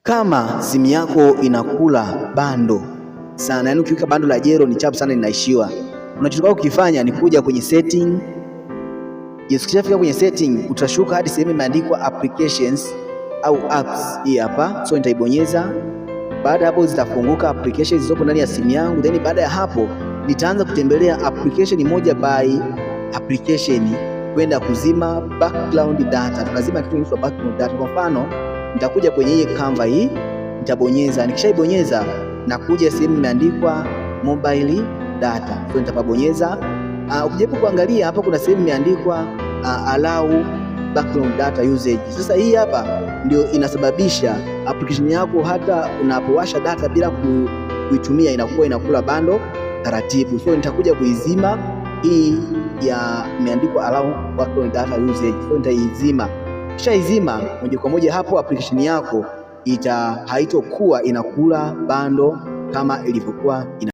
Kama simu yako inakula bando sana, yaani ukiweka bando la jero ni chapu sana linaishiwa, unachotakiwa kukifanya ni kuja kwenye setting. Yes, ukishafika kwenye setting utashuka hadi sehemu imeandikwa applications au apps, hii hapa. So nitaibonyeza. Baada ya hapo zitafunguka applications zilizopo ndani ya simu yangu, then baada ya hapo nitaanza kutembelea application moja by application kwenda kuzima background data. Tunazima kitu kinaitwa background data. Kwa mfano nitakuja kwenye hii Canva hii, nitabonyeza. Nikishaibonyeza na kuja sehemu imeandikwa mobile data, so nitapabonyeza. Ukijaribu kuangalia hapa kuna sehemu imeandikwa allow background data usage. Sasa hii hapa ndio inasababisha application yako hata unapowasha data bila kuitumia inakuwa inakula bando taratibu. So nitakuja kuizima hii ya imeandikwa allow background data usage. So nitaizima. Kisha izima moja kwa moja hapo application yako ita haitokuwa inakula bando kama ilivyokuwa ina